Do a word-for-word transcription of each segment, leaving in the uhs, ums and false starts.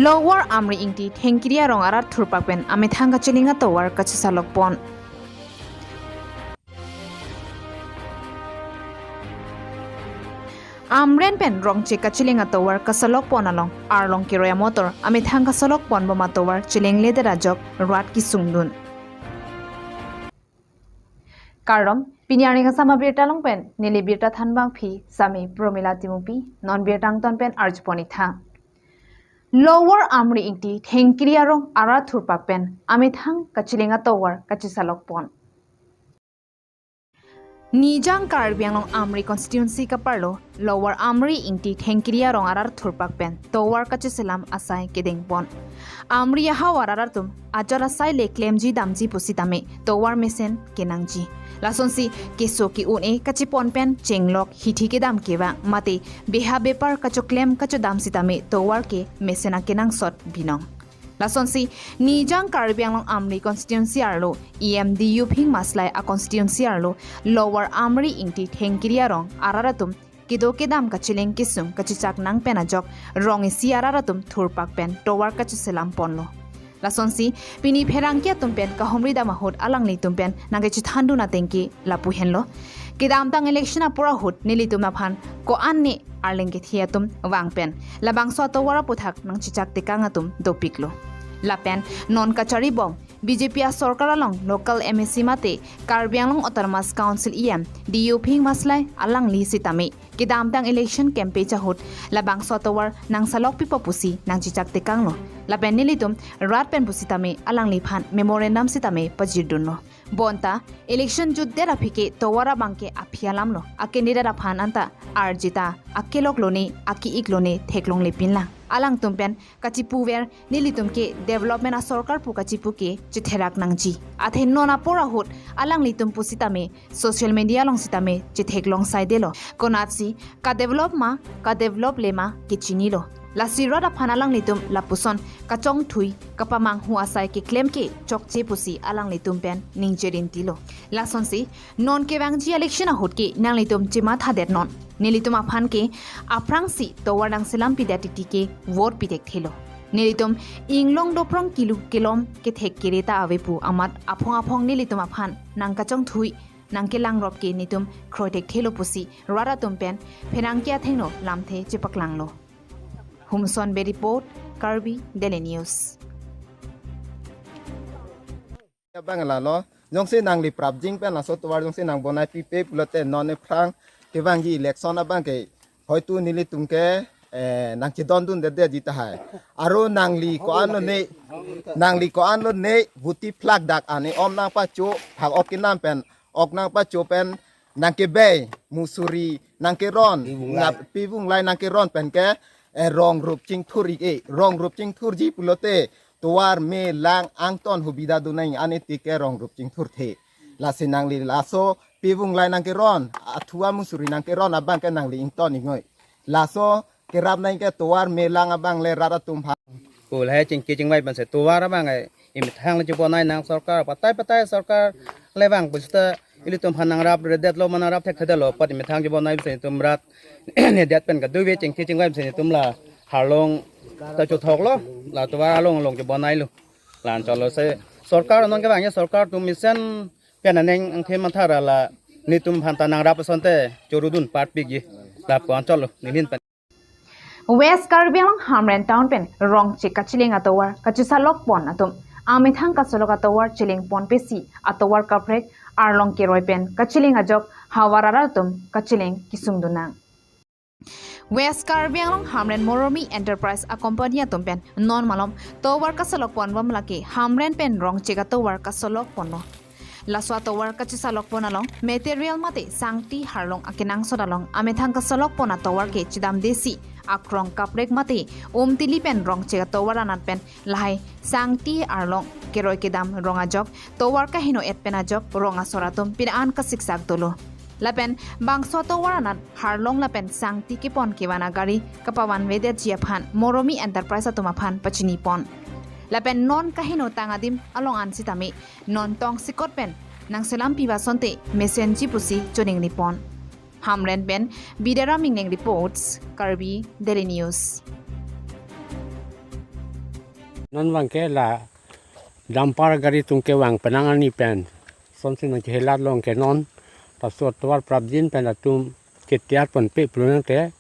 Lower Amri Ingti Thengkiri arong arat thurpak pen amethang kachiling atovar kachesalok pon. Amren pen Rongche kachiling atovar kasalok pon along arlong keroi amotor amethang kasalok pon bom atovar chilingledet ajok rat kesung dun. Kardom, pini arni kasama birta along pen neli birta thanbangpi sami Promila Timungpi, non birta angton pen arju pon ik tha. Lower Amri Ingti Thengkiri arong arat thurpak pen amethang kachiling atovar kachesalok pon. Nijang Karbi Anglong Amri constituency kaparlo Lower Amri Ingti Thengkiri arong arat thurpak pen tovar kacheselam asai kedeng pon. Amri ahavar arat atum ajor asai le klemji damji pusitame tovar mesen kenangji. Lasonsi keso ke-un-e kachepon pen chenglok hithi kedam kevang mate beha bepar kachoklem kachodam sitame tovar ke mesen akenangsot binong. Lasonsi Nijang Karbi Anglong Amri constituency arlo E M D U Phing Maslai a constituency arlo Lower Amri Ingti Thengkiri arong arat atum kedo kedam kachiling kesung kachechak nang pen ajok rong isi arat atum thurpak pen tovar kacheselam ponlo. Lasonsi pini pherangke atum pen kahumri dam ahut alanglitum pen nangkechethan dun ateng ke lapu henlo. Kedamtang election apor ahut nelitum aphan ko-an ne arleng kethe atum vang pen labangso atovar aputhak nangchechak tekang atum dopiklo. Lapen non kachari bom B J P asorkar along local M A C mate Karbi Anglong Autonomous Council E M D U Phing Maslai alangli sitame kedamtang election campaign ahut labangso atovar nangsalok pipo pusi nangchechak tekanglo. Lapen nelitum rat pen pusitame alangliphan memorandum sitame pajirdunlo. Bonta election jutdet aphi ke tovar abang ke aphi alamlo. A candidate aphan anta arjita akelok lone, ake-ik lone theklongle pinlang. Alangtum pen kachipuver nelitum ke development asorkar pu kachipu ke chetherak nangji. Athe non apor ahut alanglitum pusitame social media along sitame chetheklong saidelo. Konatsi kadevelop ma, kadevelop le ma kechinilo. Lasi rat aphan alanglitum lapuson kachongthui kapamanghu asai keklem ke chokche pusi alanglitum pen ningje rintilo. Lasonsi non kevangji election ahut ke nanglitum chemathadet non. Nelitum aphan ke aphrangsi tovar nangselam pidet titi ke vote pitekthelo. Nelitum inglong doprong kilu kelom kethek kere ta ave pu amat aphong aphong nelitum aphan nangkachongthui nangkelangrop ke netum kroitekthelo pusi rat atum pen pherangke athengno lamthe chepaklanglo. Humson Bey report, Karbi Daily News. Abang lalo, jongsi nangli prapjin pen laso tovar jongsi nangbonai pipe pulote non ephrang kevangji election abang ke hoitu nelitum ke, eh, nangchedondundedetji tahai. Aro nangli ko-an lone, nangli ko-an lone buti phlak dak ani om nangpacho phak ok kenam pen, ok nangpacho pen nangkebei musuri nangkeron, pivung lai, na pivung lai nangkeron pen ke, eh, rong rup chingthur ik-e, rong rup chingthurji pulote tovar me lang angton hubida dunang ani tik ke rong rup chingthurthe. Lasi nangli laso pivung lai nangkeron, athua musuri nangkeron abang ke nangli ington ingoi. Laso kerap nang ke tovar me lang abang le rat atum phan. Ko lahai chingki chingvai pensi tovar abang ai imethang le chebonai nang sorkar, patai patai sorkar le vang pusita ilitum phan nangrapredetlo ma nangrapthekthedetlo, pat imethang chebonai pensi itum rat nedet pen kaduve chingki chingvai pensi itum la harlong ta chothoklo, la tovar along along chebonailo. La-an chotlo si sorkar non kevangji sorkar atum mesen pen aneng angthe mathara la netum phan ta nangrap asonte chorudun parpikji. Lapu-an chotlo nelihin pen. West Karbi Anglong Hamren Town pen Rongche kachiling atovar kachesalok pon atum amethang kasalok atovar chiling pon pesi atovar kaprek arlong keroi pen kachiling ajok havar arat atum kachiling kesung dunnang. West Karbi Anglong Hamren Moromi Enterprise a company atum pen non malom tovar kasalok pon bom lake Hamren pen Rongche atovar kasalok ponlo. Laso atovar kachesalok pon along material mate sangti harlong akenangsot along amethang kasalok pon atovar ke chedamdesi akrong kaprek mate Umtili pen Rongche atovar anat pen lahai sangti arlong keroi kedam rong ajok tovar kaheno et pen ajok rong asor atum pin-an kasiksak dolo. Lapen bangso atovar anat harlong lapen sangti kepon kevan agari kapavanvedetji aphan Moromi Enterprise atum aphan pachini pon. Lapen non kaheno tang adim along an sitame non tongsekot pen nangselam piba asonte mesenji pusi choningri pon. Hamren pen Bidaram Ingneng reports, Karbi Daily News. Non abangke la dumper gari atum kevang penang ani pen, sonsi nangchehelat long ke non laso atovar prapjin pen latum ketiyar ponpe pulote,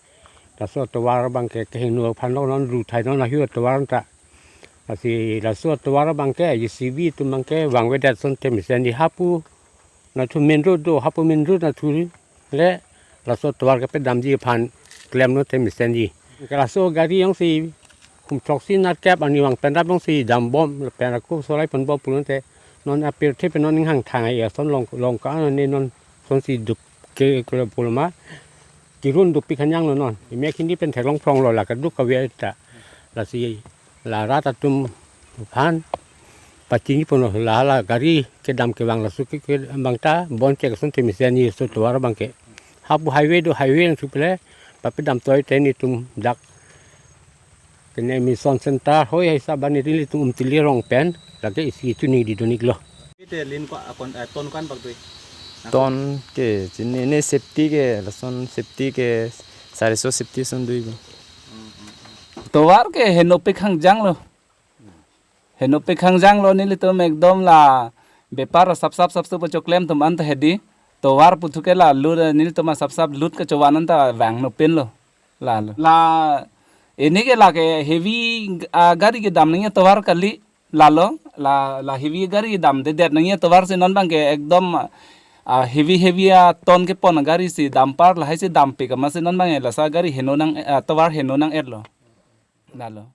laso atovar abangke kehingno aphan lo non, ru thai non ahu atovar ta. Lasi laso atovar abangke J C B atum abangke vangvedet asonte mesenji, hapu nathu main road do, hapu main road nathu le laso atovar kepedamji aphan klemlote mesenji. Ke laso gari jongsi kum throksi nerkep arni vang pen rap jongsi dambom lapen ako solai ponbom pulote, non apirthe pen non inghang thang ai ason long, long ka ne non sonsi dup ke, ke puloma kirun dupik hanyang lo non. Imek hindi pen theklong phrong lo, la kaduk kave ta. Lasi la rat atum aphan pachini ponlo, la la gari kedam kevang laso ke, ke abang ta bonchek asonte mesenji laso atovar abangke. Hapu highway do, highway nangthu pele papedam toi te netum dak kene mission center hoi haisa bani rili tum Umtili arong pen lake isi chuning di donik lo. Ite lin ko akon, eh, ton ko-an bak dui? Ton ke chini ne safety ke, lason safety ke sariso safety ason dui bo. Tovar ke henopik hangjang lo. Henopik hangjang lo, nelitum ekdom la bepar sapsap sapsap pachoklem atum anta hedi. Tovar puthu ke la lut, nelitum sapsap lut kechovan anta vangno pen lo. Lalo. La ini ke lake heavy, ah, gari kedam nangji atovar kali. Lalo, la, la heavy gari damdedet nangji atovar si non abangke ekdom, ah, heavy heavy aton kepon gari si dumper lahai si dampik amat si non abangke laso gari heno nang, ah, tovar heno nang-et lo. Lalo.